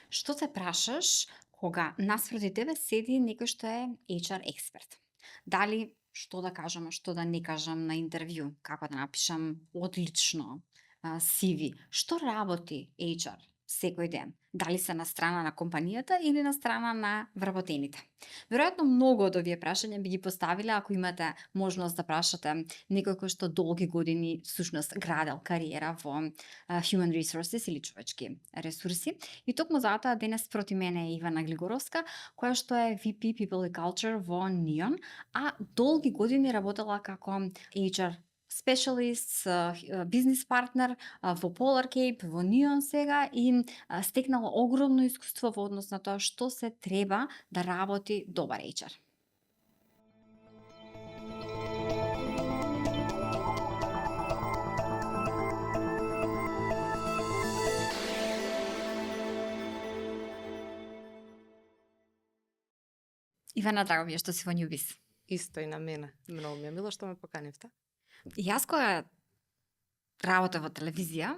Што се прашаш кога наспроти тебе седи некој што е HR експерт? Дали што да кажам, а што да не кажам на интервју, како да напишам одлично CV, што работи HR секој ден? Дали се на страна на компанијата или на страна на вработените? Веројатно многу од овие прашања би ги поставиле ако имате можност да прашате некој кој што долги години всушност градел кариера во human resources или човечки ресурси. И токму затоа денес проти мене е Ивана Глигоровска, која што е VP People and Culture во Neon, а долги години работела како HR specialist, бизнис партнер во Polar Cape, во Neon сега и стекнала огромно искуство во однос на тоа што се треба да работи добар HR. Ивана, драго ми е што си во Newbiz. Исто и на мене. Многу ми е мило што ме поканивте. Јас кога работа во телевизија,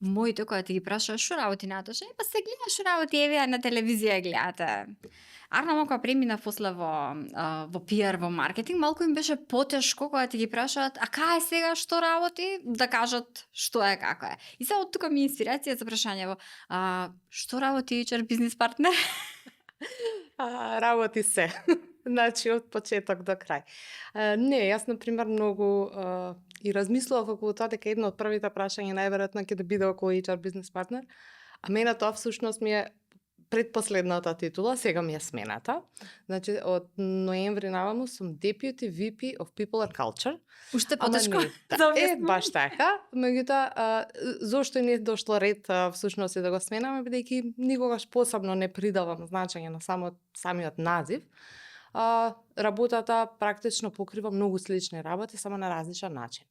моите кои ти ги прашува што работи Наташа, па се гледаш што работи Евија на телевизија гледате. Арно кога преминав после во PR, во маркетинг, малку им беше потешко кога ти ги прашаат, а кај е сега што работи, да кажат што е како е. И сега од тука ми е инспирација за прашањево, што работи HR бизнис партнер? Работи се. Значи, од почеток до крај. Не, јас, например, многу и размислував околу тоа дека едно од првите прашања најверојатно ќе да биде околу HR бизнес партнер, а мене тоа всушност ми е предпоследната титула, сега ми е смената. Значи, од ноември наваму сум Deputy VP of People and Culture. Уште потешко. Баш така. Меѓутоа, зошто не дошло ред всушност и да го сменаме, бидејќи никогаш посебно не придавам значење на самиот назив. Работата практично покрива многу слични работи, само на различен начин.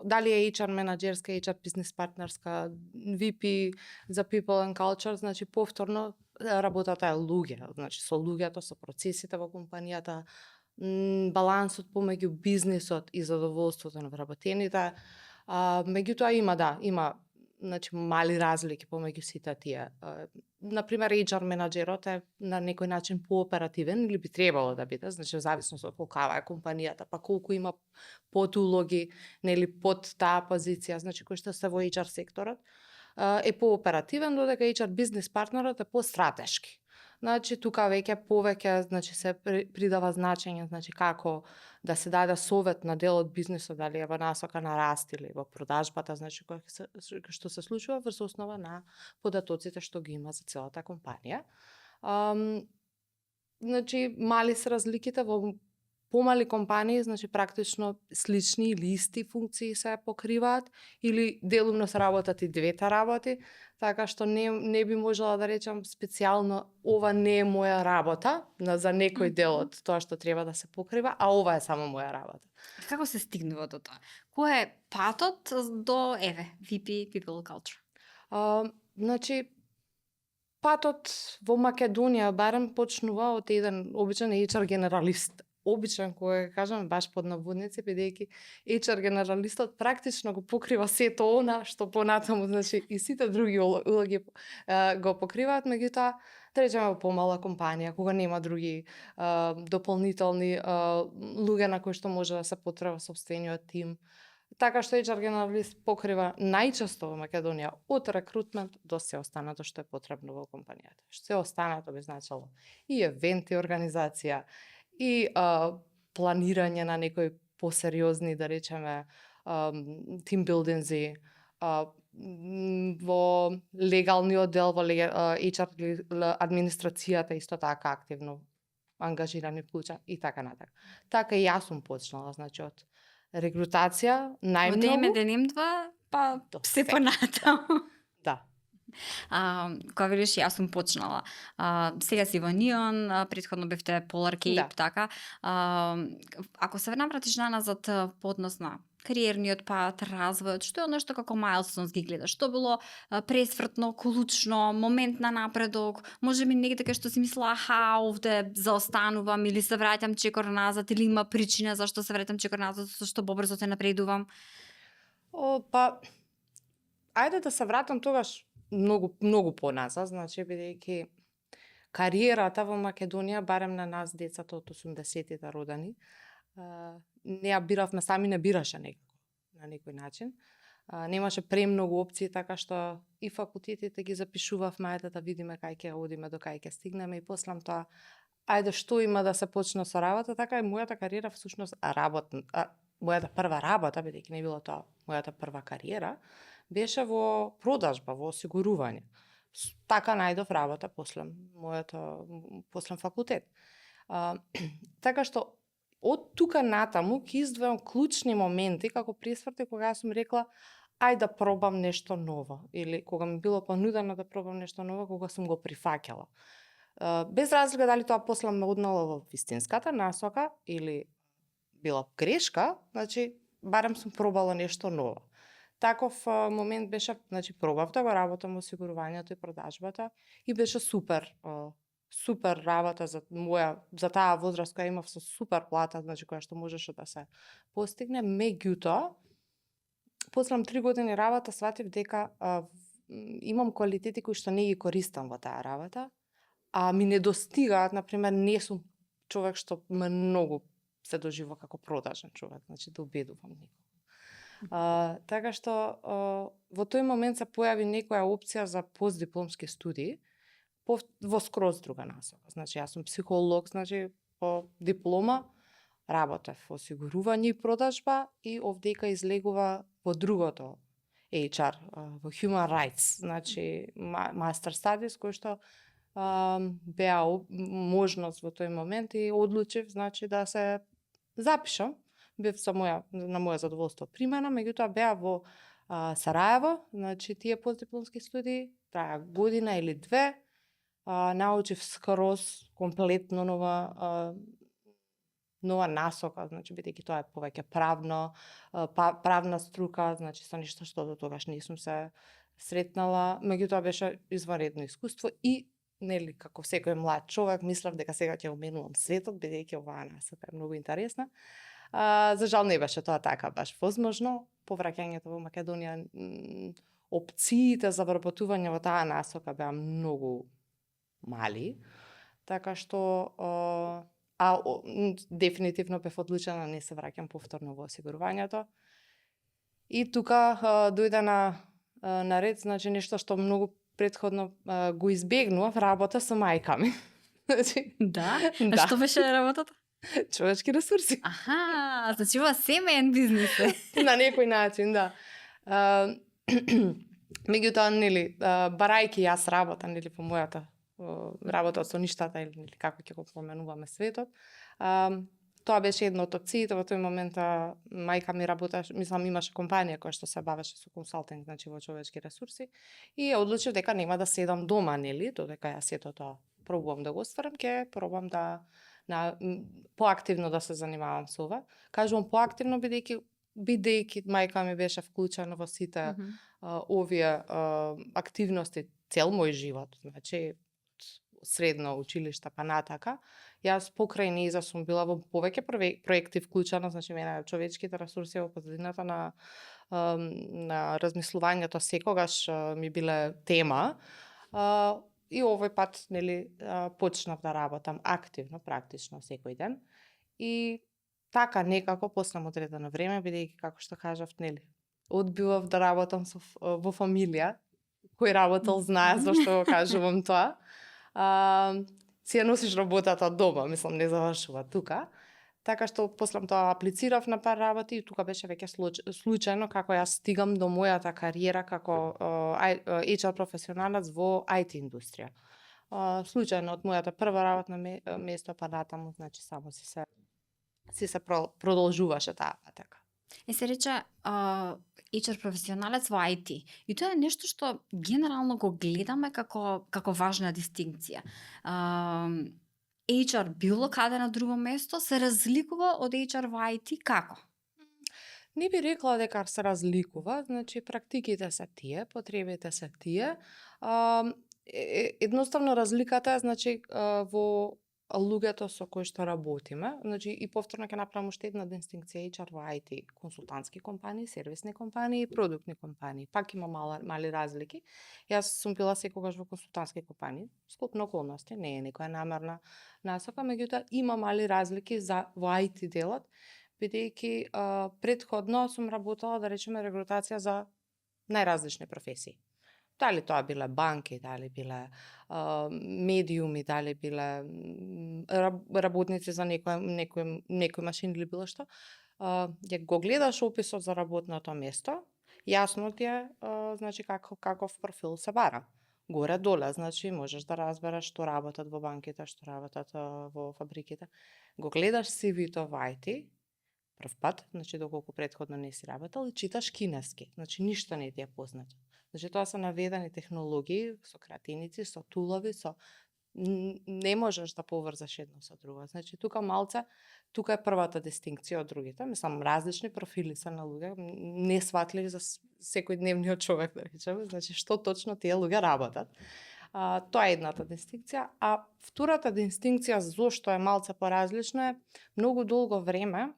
Дали е HR менаџерска, HR бизнес партнерска, VP за People and Culture, значи повторно работата е луѓе, значи со луѓето, со процесите во компанијата, балансот помеѓу бизнисот и задоволството на вработените. Меѓутоа има значи мали разлики помеѓу сите тие. Например, HR менаџерот е на некој начин пооперативен или би требало да биде, значи во зависност од колкава е компанијата, па колку има подулоги, нели под таа позиција, значи кој што се во HR секторот, е пооперативен, додека HR бизнес партнерот е постратешки. Значи тука повеќе значи се придава значење, значи како да се даде совет на дел од бизнисот, дали е во насока на раст или во продажбата, значи што се случува врз основа на податоците што ги има за целата компанија. Значи мали се разликите во помали компании, значи практично слични или исти функции се покриваат или делумно се работат и двете работи, така што не би можела да речам специјално ова не е моја работа за некој дел од тоа што треба да се покрива, а ова е само моја работа. Како се стигнува до тоа? Кој е патот до VP People Culture? Значи патот во Македонија барем почнува од еден обичен HR генералист. Обичен, кој кажам, баш под наводници, бидејќи HR генералистот практично го покрива сето она што понатаму, значи и сите други улоги го покриваат, меѓутоа, да речеме во помала компанија, кога нема други дополнителни луѓе на кои што може да се потреба сопствениот тим. Така што HR генералист покрива најчесто во Македонија од рекрутмент до се останато што е потребно во компанијата. Што се останато би значило и евенти организација, и планирање на некои посериозни, да речеме, тимбилдинзи, во легалниот дел, во HR администрацијата исто така активно ангажирани вклуча и така натака. Така и јас сум почнала, значи од рекрутација најмногу. Од МДНМ2, па се понатаму. Да. Кога велиш јас сум почнала. Сега си во Neon, претходно бевте Polar Cape, така. Ако се навратиш наназад по однос на кариерниот пат, развојот, што е нешто како milestones ги гледаш? Што било пресвртно, клучно, момент на напредок? Може би негде кај што си мислила, овде заостанувам или се враќам чекор назад, или има причина зашто се враќам чекор назад, зашто побрзо се напредувам? Па, ајде да се вратам тогаш многу поназад, значи бидејќи кариерата во Македонија, барем на нас децата од 80-тите родени, не ја биравме сами, не бираше некако на некој начин. Немаше премногу опции, така што и факултетите ги запишувавме, ајде да видиме кај ќе одиме, до кај ќе стигнеме и послам тоа, ајде што има да се почне со работа, така и мојата кариера всушност мојата прва работа, бидејќи не било тоа мојата прва кариера, беше во продажба, во осигурување. Така најдов работа после факултет. Така што од тука натаму ќе издвојам клучни моменти како пресврти кога сум рекла ајде да пробам нешто ново или кога ми било понудено да пробам нешто ново, кога сум го прифаќала. Без разлика дали тоа после ме однало во вистинската насока или била грешка, значи барем сум пробала нешто ново. Таков момент беше, значи пробав да го работам во осигурувањето и продажбата и беше супер работа за таа возраст која имав со супер плата, значи која што можеше да се постигне. Меѓутоа, после 3 години работа сватив дека имам квалитети кои што не ги користам во таа работа, а ми недостигаат, например, не сум човек што многу се доживува како продажен човек, значи да убедувам некој. Така што во тој момент се појави некоја опција за постдипломски студии во скроз друга насока. Значи јас сум психолог, значи по диплома работев во осигурување и продажба и овдека излегува во другото HR, во Human Rights, значи Master Studies, кој што беа можност во тој момент и одлучив, значи да се запишам. Бев на моја задоволство примена, меѓутоа беа во Сараево, значи тие постдипломски студии траја година или две, научив скроз комплетно нова насока, значи бидејќи тоа е повеќе правна струка, значи со нешто што до тогаш не сум се сретнала, меѓутоа беше извонредно искуство и нели како секој млад човек мислев дека сега ќе уменувам светот бидејќи оваа насока е многу интересна. За жал не беше тоа така баш возможно. Повраќањето во Македонија, опциите за вработување во таа насока беа многу мали, така што дефинитивно бев одлучена не се враќам повторно во осигурувањето. И тука дојде на ред, значи нешто што многу претходно го избегнував, работа со мајка ми. Да? А што беше работата? Човечки ресурси. Аха, значи ова семеен бизнис е. На некој начин, да. Меѓутоа, нели, барајќи јас работа, нели, по мојата работа со ништата или нели како ќе го поменуваме светот, тоа беше една од опциите. Во тој момент мајка ми работеше, мислам имаше компанија која што се бавеше со консалтинг, значи во човечки ресурси и ја одлучив дека нема да седам дома, нели, додека јас сето тоа пробувам да го остварам, ќе пробам да поактивно да се занимавам со ова. Кажувам поактивно бидејќи мајка ми беше вклучена во сите овие активности цел мој живот, значи средно училиште па натака. Јас покрај нејза сум била во повеќе проекти вклучена, значи мене човечките ресурси во позадината на размислувањето секогаш ми биле тема. И овој пат, нели, почнав да работам активно, практично секој ден. И така некако после одредено време, бидејќи како што кажав, нели, одбивав да работам во фамилија. Кој работел знае зашто го кажувам тоа. Си ја носиш работата дома, мислам не завршува тука. Така што после тоа аплицирав на пар работи и тука беше веќе случајно како јас стигам до мојата кариера како HR професионалец во IT индустрија. Случајно од мојата прва работна место па натаму, значи само си се продолжуваше таа патека. Се рече HR професионалец во IT. И тоа е нешто што генерално го гледаме како важна дистинкција. HR било каде на друго место се разликува од HR во IT како? Не би рекла дека се разликува, значи практиките се тие, потребите се тие. Едноставно разликата е, значи, во луѓето со кои што работиме, значи и повторно ќе направам уште една дистинкција HR во IT, консултантски компании, сервисни компании и продуктни компании. Пак има мали разлики. Јас сум била секогаш во консултантски компании, скоп на околности, не е некоја намерна насока, меѓутоа има мали разлики во IT делот, бидејќи претходно сум работела, да речеме, регрутација за најразлични професии. Дали тоа биле банки, дали биле медиуми, дали биле работници за некој машин или било што, ја го гледаш описот за работното место, јасно ти е значи каков профил се бара. Горе-доле, значи можеш да разбереш што работат во банките, што работат во фабриките. Го гледаш CV-то во IT, прв пат, значи доколку претходно не си работел, и читаш кинески, значи ништо не ти е познато. Значи тоа се наведени технологии со креатиници, со тулови, не можеш да поврзаш едно со друго. Значи тука е првата дистинкција од другите, мислам различни профили се на луѓе, несватливи за секојдневниот човек, да речеме, значи што точно тие луѓе работат. Тоа е едната дистинкција, а втората дистинкција зошто е малце поразлично е многу долго време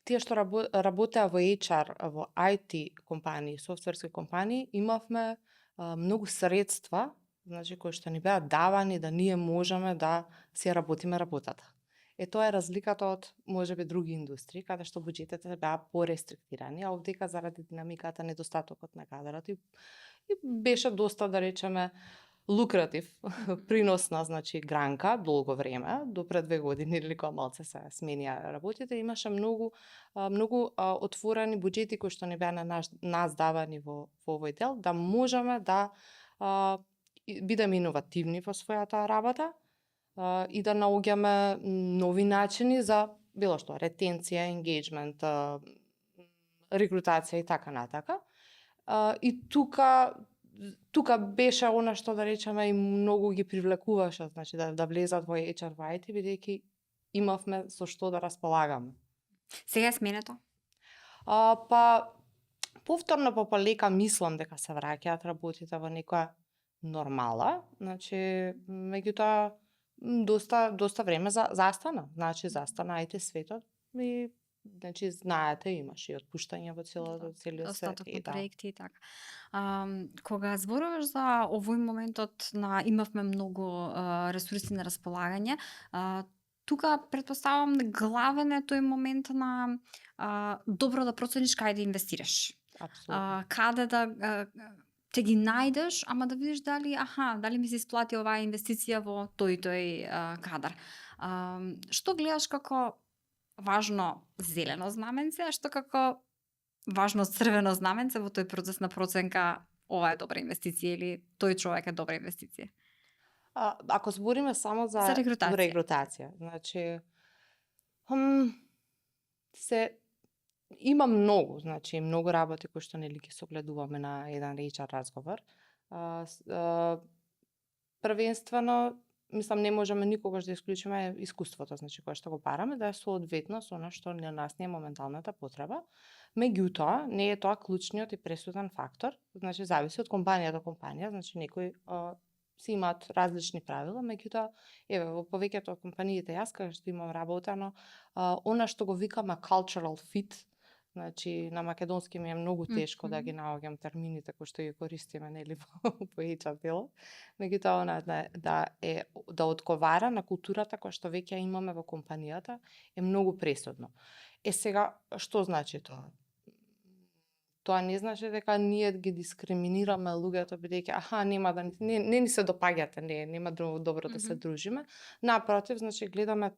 тие што работеа во HR, во IT компании, софтверски компании, имавме многу средства, значи кои што ни беа давани да ние можеме да си работиме работата. Тоа е разликата од можеби други индустрии, каде што буџетите беа порестриктирани, а овдека заради динамиката, недостатокот на кадрот и беше доста, да речеме, лукратив, приносна, значи гранка, долго време, до пред 2 години или кога малце се сменија работите, имаше многу отворени буџети кои што не беа на нас давани во овој дел, да можеме да бидеме иновативни во својата работа и да наоѓаме нови начини за било што, ретенција, енгејџмент, рекрутација и така натака. И тука беше она што, да речеме, и многу ги привлекуваше, значи да влезат во HR во IT, бидејќи имавме со што да располагаме. Сега е сменето? Па повторно по полека мислам дека се враќаат работите во некоја нормала, значи меѓутоа доста време застана, значи застана IT светот и значи знаете имаше и отпуштање во целиот свет. Остаток на проекти и така. Кога зборуваш за овој моментот на имавме многу ресурси на располагање, тука претпоставам главен е тој момент на добро да процениш каде да инвестираш. Апсолутно. Каде да те ги најдеш, ама да видиш дали ми се исплати оваа инвестиција во тој кадар. Што гледаш како важно зелено знаменце, а што како важно црвено знаменце во тој процес на проценка ова е добра инвестиција или тој човек е добра инвестиција? Ако збориме само за регрутација, значи има многу работи кои што нели ги согледуваме на еден HR разговор. Првенствено, мислам, не можеме никогаш да исклучиме искуството, значи кое што го бараме, да е соодветно со она што на нас не е моменталната потреба. Меѓутоа, не е тоа клучниот и пресуден фактор, значи зависи од компанија до компанија, значи некои си имаат различни правила, меѓутоа, еве, во повеќето од компаниите јас кај што имам работено, она што го викаме cultural fit, значи на македонски ми е многу тешко да ги наоѓам термините кои што ги користиме нели по HR делот, меѓутоа она да одговара на културата која што веќе имаме во компанијата е многу пресудно. Сега што значи тоа? Тоа не значи дека ние ги дискриминираме луѓето бидејќи не ни се допаѓате, нема добро да се дружиме. Напротив, значи гледаме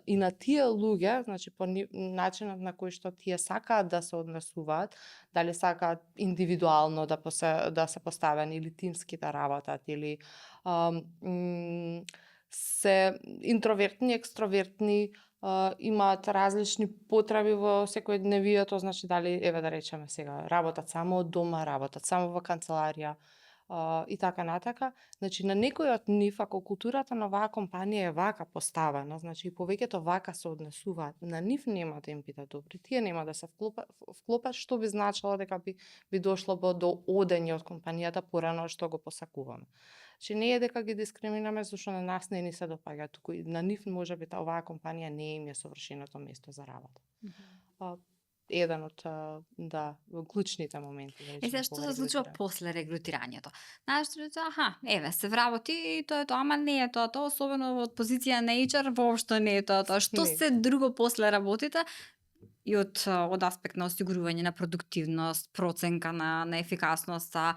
и на тие луѓе, значи по начинот на кој што тие сакаат да се однесуваат, дали сакаат индивидуално да се поставени или тимски да работат или се интровертни, екстровертни, имаат различни потреби во секојдневието, значи дали, еве да речеме сега, работат само од дома, работат само во канцеларија, и така натака. Значи на некој од нив, ако културата на оваа компанија е вака поставена, значи и повеќето вака се однесуваат, на нив нема да им биде добри. Тие нема да се вклопат, што би значило дека би дошло до одење од компанијата порано што го посакуваме. Значи не е дека ги дискриминираме зашто на нас не ни се допаѓа, туку и на нив можеби оваа компанија не им е совршеното место за работа. Еден од клучните моменти. Сега што се случува после регрутирањето? Знаеш, еве, се вработи и тоа е тоа, ама не е тоа, особено од позиција на HR, воопшто не е тоа. Што Не. се друго после работите? И од аспект на осигурување на продуктивност, проценка на ефикасноста,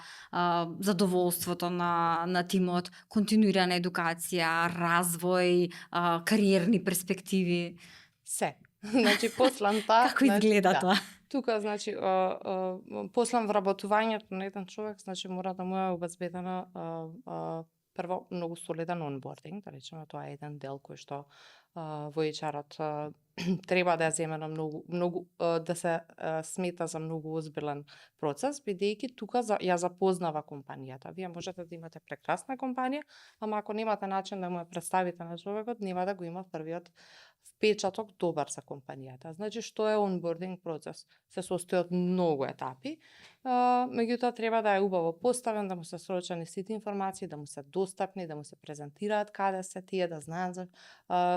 задоволството на тимот, континуирана едукација, развој, кариерни перспективи. Се. Значи посланта Како изгледа тоа? Тука значи послам вработувањето на еден човек, значи мора да му е обезбедено прво многу солиден онбординг, да речеме тоа е еден дел кој што во HR-от треба да ја земе на многу да се смета за многу озбилен процес, бидејќи тука ја запознава компанијата. Вие можете да имате прекрасна компанија, ама ако немате начин да му ја представите на човекот, нема да го има првиот впечаток добар за компанијата. Значи, што е онбординг процес? Се состои од многу етапи, меѓутоа треба да е убаво поставен, да му се срочени сите информации, да му се достапни, да му се презентираат каде се тие, да знаат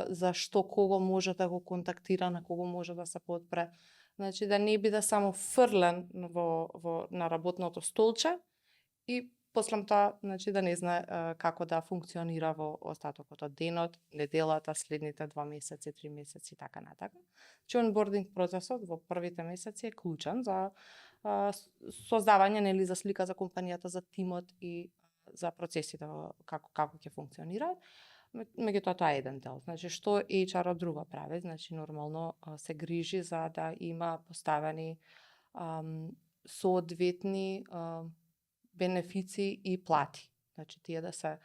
за што кого може да го контактира, на кого може да се подпре. Значи, да не биде само фрлен на работното столче и послам тоа, значи да не знае како да функционира во остатокот од денот, неделата, следните 2 месеци, 3 месеци и така натака. Значи онбординг процесот во првите месеци е клучен за создавање нели за слика за компанијата, за тимот и за процесите како ќе функционираат. Меѓутоа тоа е еден дел. Значи што HR од друго прави, значи нормално се грижи за да има поставени соодветни бенефици и плати. Значи тие да се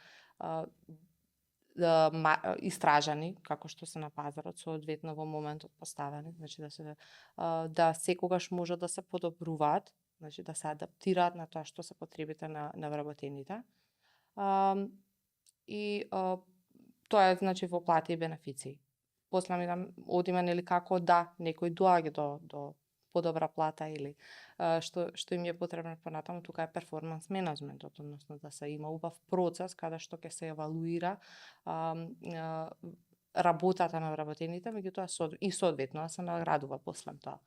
истражани како што се на пазарот соодветно во моментот поставени, значи да секогаш може да се подобруваат, значи да се адаптираат на тоа што се потребите на вработените. И тоа е значи во плати и бенефици. После ми да одиме нели како да некој доаѓа до подобра плата или што им е потребно понатаму, тука е перформанс менеджментот, односно да се има убав процес каде што ќе се евалуира работата на вработените, меѓутоа и соодветно да се наградува после тоа.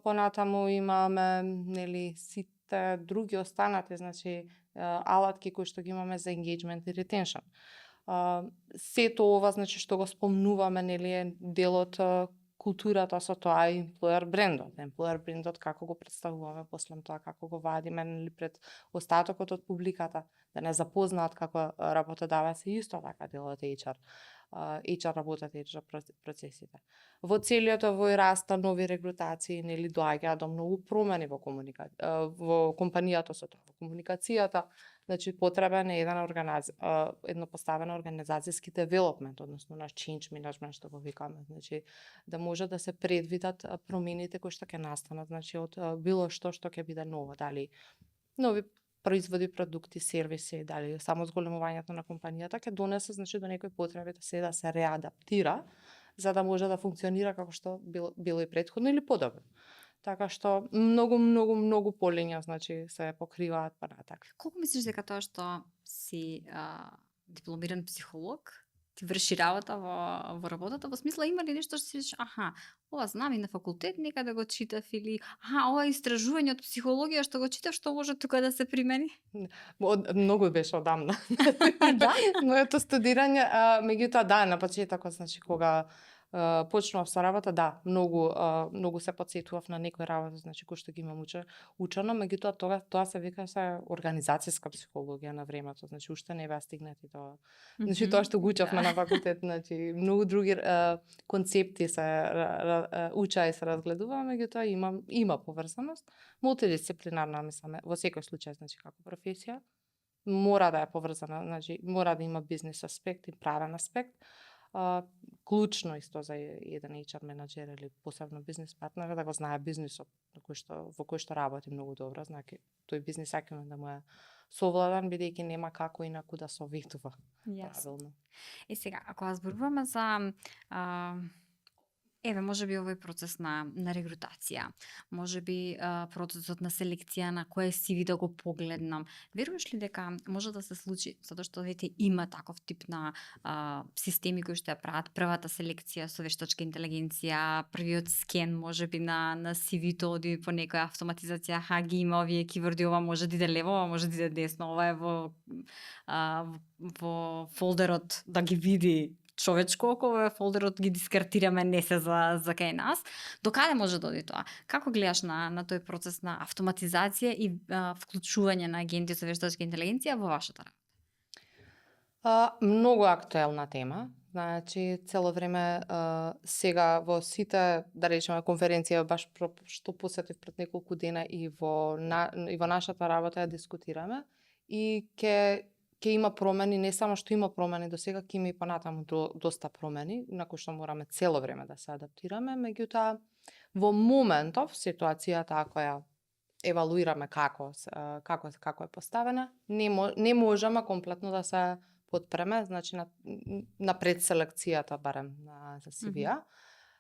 Понатаму имаме нели сите други останати, значи алатки кои што ги имаме за engagement и retention. Сето ова значи што го спомнуваме нели е дел од културата со тоа е employer брендот. Employer брендот како го представуваме после тоа, како го вадиме нели пред остатокот од публиката, да не запознаат како работодавец и исто така дел од HR. HR работат HR процесите. Во целиот овој раста нови регрутации нели доаѓаат до многу промени во компанијата со тоа, во комуникацијата. Значи потребен е едно поставено организацијски девелопмент, односно наш change management што го викаме, значи да може да се предвидат промените кои што ќе настанат, значи од било што ќе биде ново, дали нови производи, продукти, сервиси, дали само зголемувањето на компанијата ќе донесе значи до некои потреби да се реадаптира за да може да функционира како што било и претходно или подобро. Така што многу полиња значи се покриваат понатака. Колку мислиш дека тоа што си дипломиран психолог ти врши работа во работата, во смисла има ли нешто што си речеш, ова знам и на факултет некаде го читав или ова истражување од психологија што го читав, што може тука да се примени? Многу беше одамна. Да? Моето студирање, меѓутоа да, на почетокот, значи кога почнував со работа, да, многу се потсетував на некои работи, значи кои што ги имам учено, меѓутоа тоа се викаше организацијска психологија на времето, значи уште не беа стигнати тоа. Значи тоа што го учевме на факултет, значи многу други концепти се уча и се разгледува, меѓутоа има поврзаност, мултидисциплинарна мислам, во секој случај, значи како професија мора да е поврзана, значи мора да има бизнес аспект и правен аспект. Клучно исто за еден HR менаџер или посебно бизнис партнер да го знае бизнисот во кој што работи многу добро, знаки тој бизнис акимен да му е совладан, бидејќи нема како инаку да советува правилно. Сега, ако зборуваме за еве, можеби овој процес на регрутација, можеби процесот на селекција на кое CV да го погледнам. Веруваш ли дека може да се случи, затоа што вете има таков тип на системи кои што ја прават првата селекција со вештачка интелигенција, првиот скен можеби на CV-то оди по некоја автоматизација, ги има овие киворди, ова може да иде лево, ова може да иде десно, ова е во фолдерот да ги види човечко око, фолдерот ги дискартираме, не се за кај нас. До каде може да оди тоа? Како гледаш на тој процес на автоматизација и вклучување на агенти со вештачка интелигенција во вашата работа? Многу актуелна тема. Значи, цело време сега во сите, да речеме, конференција баш што посетив пред неколку дена и во нашата работа ја дискутираме и ќе има промени, не само што има промени до сега, ќе има и понатаму доста промени, на кои што мораме цело време да се адаптираме, меѓутоа во моментов ситуацијата ако ја евалуираме како е поставена, не можеме комплетно да се потпреме, значи на предселекцијата барем за CV-а,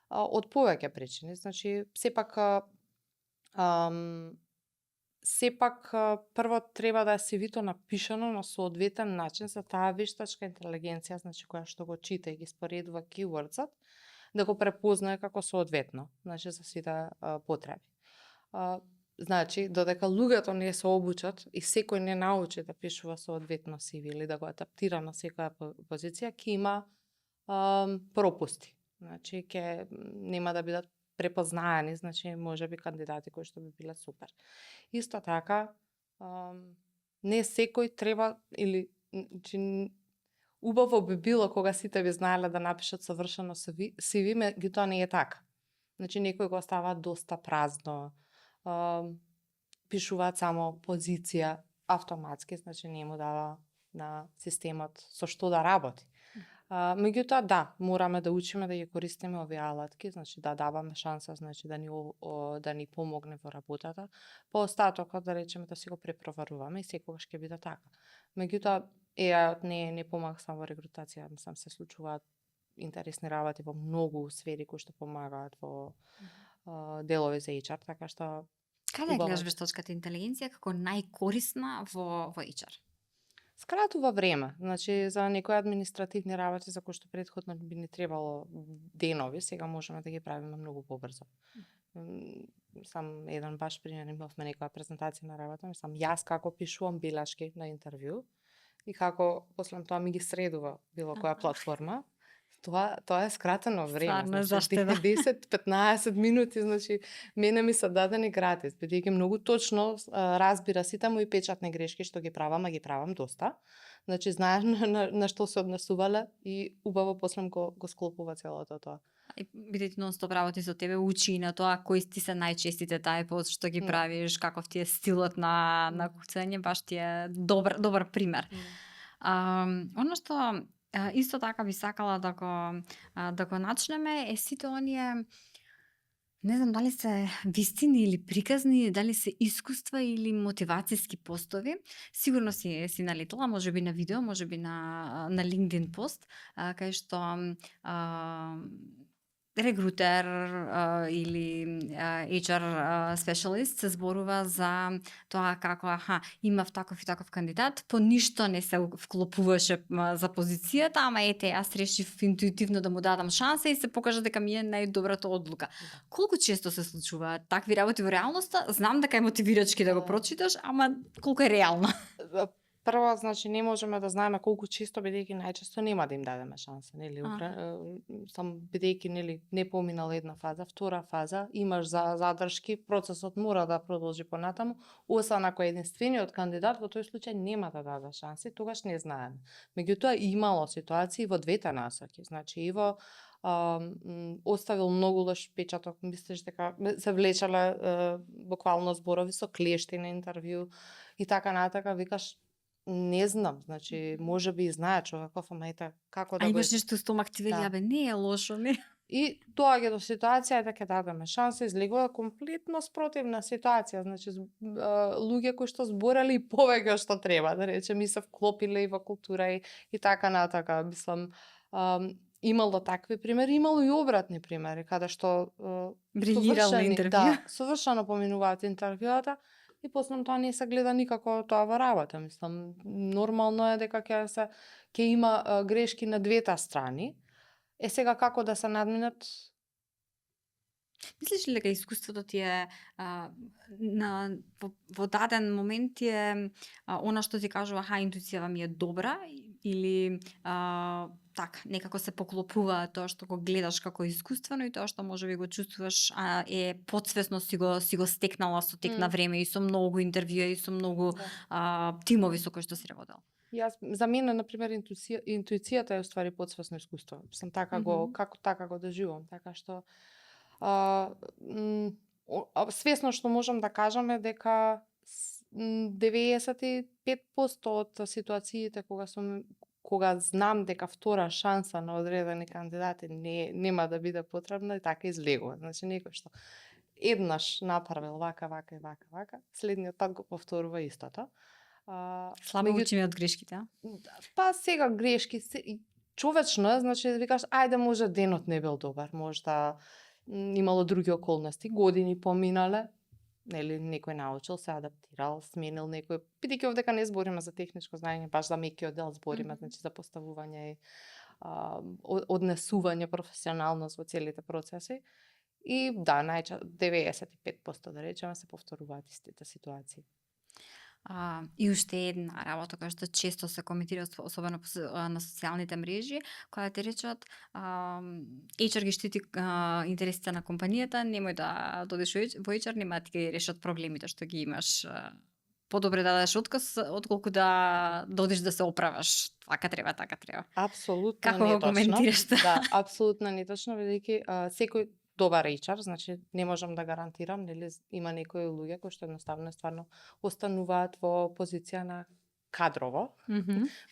од повеќе причини. Значи, сепак прво треба да е CV-то напишано на соодветен начин за таа вештачка интелигенција, значи која што го чита и ги споредува keywordсот, да го препознае како соодветно, значи за сите потреби. Значи, додека луѓето не се обучат и секој не научи да пишува соодветно CV или да го адаптира на секоја позиција, ќе има пропусти. Значи, нема да бидат препознаени, значи можеби кандидати кои што би биле супер. Исто така, не секој треба или убаво би било кога сите би знаеле да напишат совршено CV, меѓутоа не е така. Значи некои го оставаат доста празно, пишуваат само позиција автоматски, значи не му дава на системот со што да работи. Меѓутоа да, мораме да учиме да ги користиме овие алатки, значи да даваме шанса, значи да ни помогне во работата. По остатокот да речеме да си го препроваруваме и секогаш ќе биде така. Меѓутоа AI-от не помага само во регрутација, мислам се случуваат интересни работи во многу сфери кои што помагаат во делови за HR, така што каде гледаш вештачката интелигенција како најкорисна во HR? Скратува време, значи за некои административни работи за кои што претходно би ни требало денови, сега можеме да ги правиме многу побрзо. Сам еден баш пример, имавме некоја презентација на работа, сам јас како пишувам белешки на интервју и како после тоа ми ги средува било која платформа. Тоа е скратено време, значи 10-15 минути, значи мене ми се дадени гратис, бидејќи многу точно разбира сите мои печатни грешки што ги правам доста. Значи знаеш на што се однесувале и убаво после го склопува целото тоа. И бидејќи нон-стоп работи со тебе, учи на тоа кои ти се најчестите тајпот што ги правиш, каков ти е стилот на куцање, баш ти е добар пример. Оно што исто така би сакала да го начнеме е сите оние, не знам дали се вистини или приказни, дали се искуства или мотивацијски постови. Сигурно си налетала, можеби на видео, можеби на LinkedIn пост, кај што регрутер или HR специјалист се зборува за тоа како имав таков и таков кандидат, по ништо не се вклопуваше за позицијата, ама ете јас решив интуитивно да му дадам шанса и се покажа дека ми е најдобрата одлука. Колку често се случуваат такви работи во реалноста? Знам дека е мотивирачки да го прочиташ, ама колку е реално? Прво, значи, не можеме да знаеме колку често, бидејќи најчесто нема да им дадеме шанса, нели? Сам бидејќи нели не поминала една фаза, втора фаза, имаш задршки, процесот мора да продолжи понатаму, освен ако единствениот кандидат во тој случај нема да даде шанси, тогаш не знаеме. Меѓутоа имало ситуации во двете насоки, значи и во оставил многу лош печаток, мислиш дека се влечале буквално зборови со клешти на интервју и така натака, викаш Не знам, значи можеби и знае човеков, ама ете како А да го имаш нешто стомак ти вели, Да. абе не е лошо, не. И доаѓа до ситуација да ќе дадеме шанса, излегува комплетно спротивна ситуација, значи луѓе кои што збореле и повеќе што треба, да речем, и се вклопиле и во култура и така натака. Мислам, имало такви примери, имало и обратни примери, каде што Брилирал на интервју. да, совршено поминуваат интервјуата и после тоа не се гледа никако тоа во работа. Мислам, нормално е дека ќе има грешки на двете страни. Сега како да се надминат? Мислиш ли дека искуството ти е во даден момент ти е она што ти кажува интуицијава ми е добра или некако се поклопува тоа што го гледаш како искуствено и тоа што можеби го чувствуваш е потсвесно си го стекнала со тек на време и со многу интервјуи и со многу тимови со кои што си работел? За мене, например, интуицијата е уствари потсвесно искуство. Сам така го доживувам, така што свесно што можам да кажам е дека 95% од ситуациите кога знам дека втора шанса на одредени кандидати нема да биде потребна, и така излегува. Значи некој што еднаш направил вака, следниот пат го повторува истото. Слабо учиме од грешките, Па сега грешки, човечно е, значи викаш, ајде може денот не бил добар, можда имало други околности, години поминале, нели некој научил, се адаптирал, сменил некој, бидејќи овдека не збориме за техничко знаење, баш за мекиот дел збориме, значи за поставување и однесување професионалност во целите процеси. И да, 95% да речеме се повторуваат истите ситуации. И уште една работа која што често се коментира, особено на социјалните мрежи, која ти речат HR ги штити интересите на компанијата, немој да додеш во HR, нема да ти ги решат проблемите што ги имаш. Подобре да дадеш отказ, отколку да додиш да се оправаш. Така треба. Апсолутно Како го коментираш тоа? Да, апсолутно неточно, бидејќи секој добар HR, значи не можам да гарантирам, нели има некои луѓе кои што едноставно стварно остануваат во позиција на кадрово.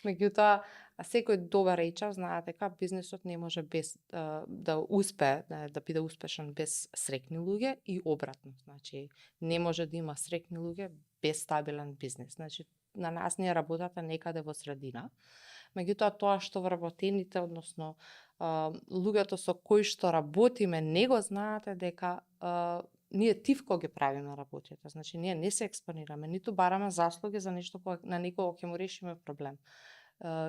Меѓутоа, секој добар HR знае дека бизнисот не може без да успее, да биде успешен без среќни луѓе и обратно. Значи, не може да има среќни луѓе без стабилен бизнис. Значи, на нас не е работата некаде во средина. Меѓутоа, тоа што вработените, односно луѓето со кои што работиме, не го знаате дека ние тивко ги правиме работите. Значи, ние не се експонираме, ниту бараме заслуги за нешто на некого ќе му решиме проблем.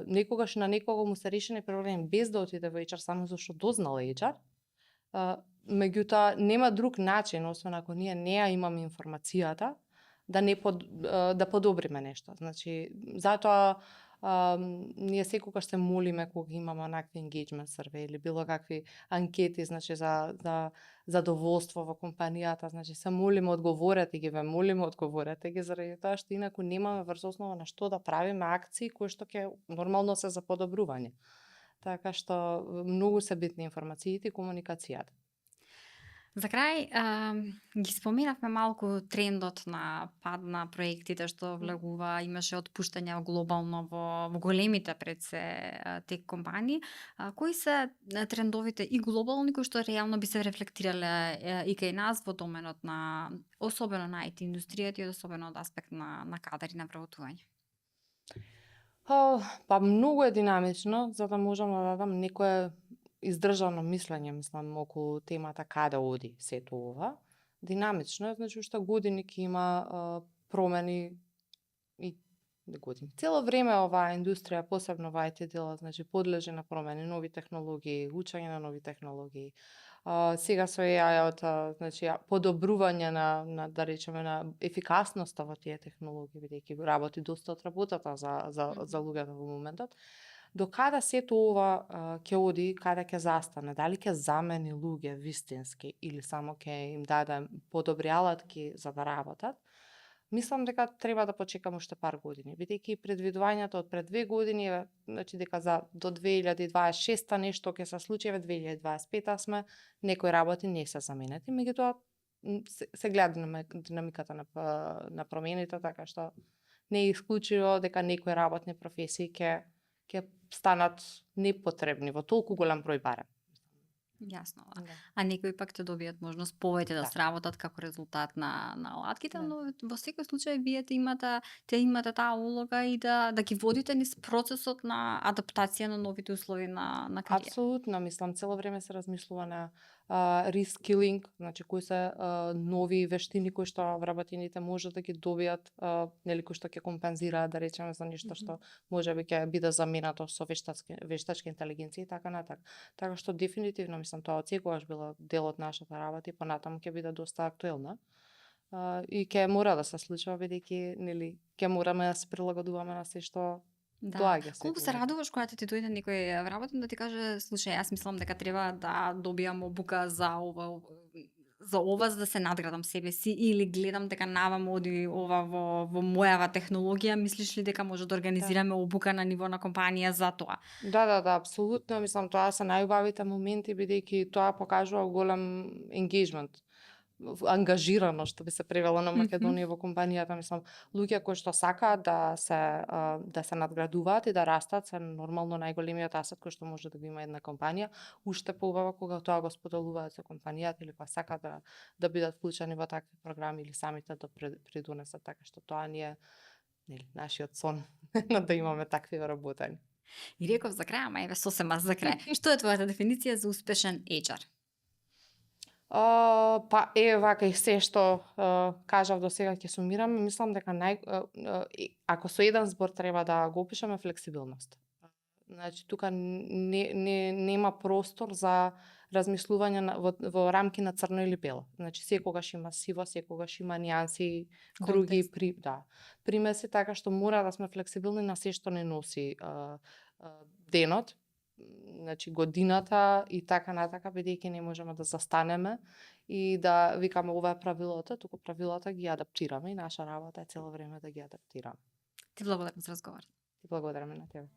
Некогаш на некого му се решени проблем без да отиде во HR, само зашто дознал HR. Меѓутоа, нема друг начин, освен ако ние не ја имаме информацијата, да подобриме нешто. Значи, затоа ние секогаш се молиме кога имаме онакви engagement survey или било какви анкети, значи за задоволство во компанијата, значи се молиме, одговорете ги, заради тоа што инаку немаме врз основа на што да правиме акции кои што ќе нормално се за подобрување. Така што многу се битни информациите и комуникацијата. За крај, ги споменавме малку трендот на пад на проектите што влегува, имаше отпуштања глобално во големите пред се тек компании. Кои се трендовите и глобални кои што реално би се рефлектирале и кај нас во доменот на особено на IT индустријата и особено од аспект на кадар и на вработување? Па многу е динамично, за да можам да дадам некое издржано мислење, мислам, околу темата каде оди сето ова. Динамично е, значи уште години ќе има промени и години. Цело време оваа индустрија, посебно во IT делот, значи подлежи на промени, нови технологии, учење на нови технологии. Сега со AI-от, значи подобрување на да речеме на ефикасноста во тие технологии, бидејќи работи доста од работата за луѓето во моментот. До каде сето ова ќе оди, каде ќе застане, дали ќе замени луѓе вистински или само ќе им даде подобри алатки за да работат, мислам дека треба да почекам уште пар години, бидејќи предвидувањето од пред 2 години е, значи дека до 2026 нешто ќе се случи, 2025 сме, некои работи не се заменети, меѓутоа се гледа динамиката на промените, така што не е исклучиво дека некои работни професии ќе станат непотребни во толку голем број барем. Јасно, да. Да. А некои пак ќе добијат можност повеќе да Да. сработат како резултат на алатките, Да. но во секој случај вие те имате таа улога и да ги водите низ процесот на адаптација на новите услови на кариера. Апсолутно, мислам, цело време се размислува на рескилинг, значи кои се нови вештини кои што вработените може да ги добијат, нели кои што ќе компензираат, да речеме, за нешто што можеби ќе биде заменато со вештачка интелигенција и така натака. Така што дефинитивно мислам тоа отсекогаш било дел од нашата работа и понатаму ќе биде доста актуелна. И ќе мора да се случува бидејќи нели ќе мораме да се прилагодуваме на се што Да. доаѓа Колку се секогаш. радуваш кога ти дојде некој вработен да ти каже, слушај, јас мислам дека треба да добијам обука за ова за да се надградам себе си, или гледам дека наваму оди ова во мојава технологија, мислиш ли дека може да организираме обука на ниво на компанија за тоа? Да, апсолутно, мислам тоа се најубавите моменти бидејќи тоа покажува голем engagement, ангажирано што би се превело на Македонија во компанијата, мислам, луѓе кои што сакаат да се надградуваат и да растат се нормално најголемиот асет кој што може да го има една компанија, уште поубаво кога тоа го споделуваат со компанијата или кога сакаат да бидат вклучени во такви програми или самите да придонесат, така што тоа ни е нели нашиот сон да имаме такви вработени. И реков за крај, ама еве сосема за крај. Што е твојата дефиниција за успешен HR? Па вака и се што кажав до сега ќе сумирам, мислам дека ако со еден збор треба да го опишеме, флексибилност. Значи тука нема простор за размислување во рамки на црно или бело. Значи секогаш има сиво, секогаш има нијанси, други примеси, така што мора да сме флексибилни на се што не носи денот, значи годината и така натака, бидејќи не можеме да застанеме и да викаме ова е правилото, туку правилата ги адаптираме и наша работа е цело време да ги адаптираме. Ти благодарам за разговор. Ти благодарам на тебе.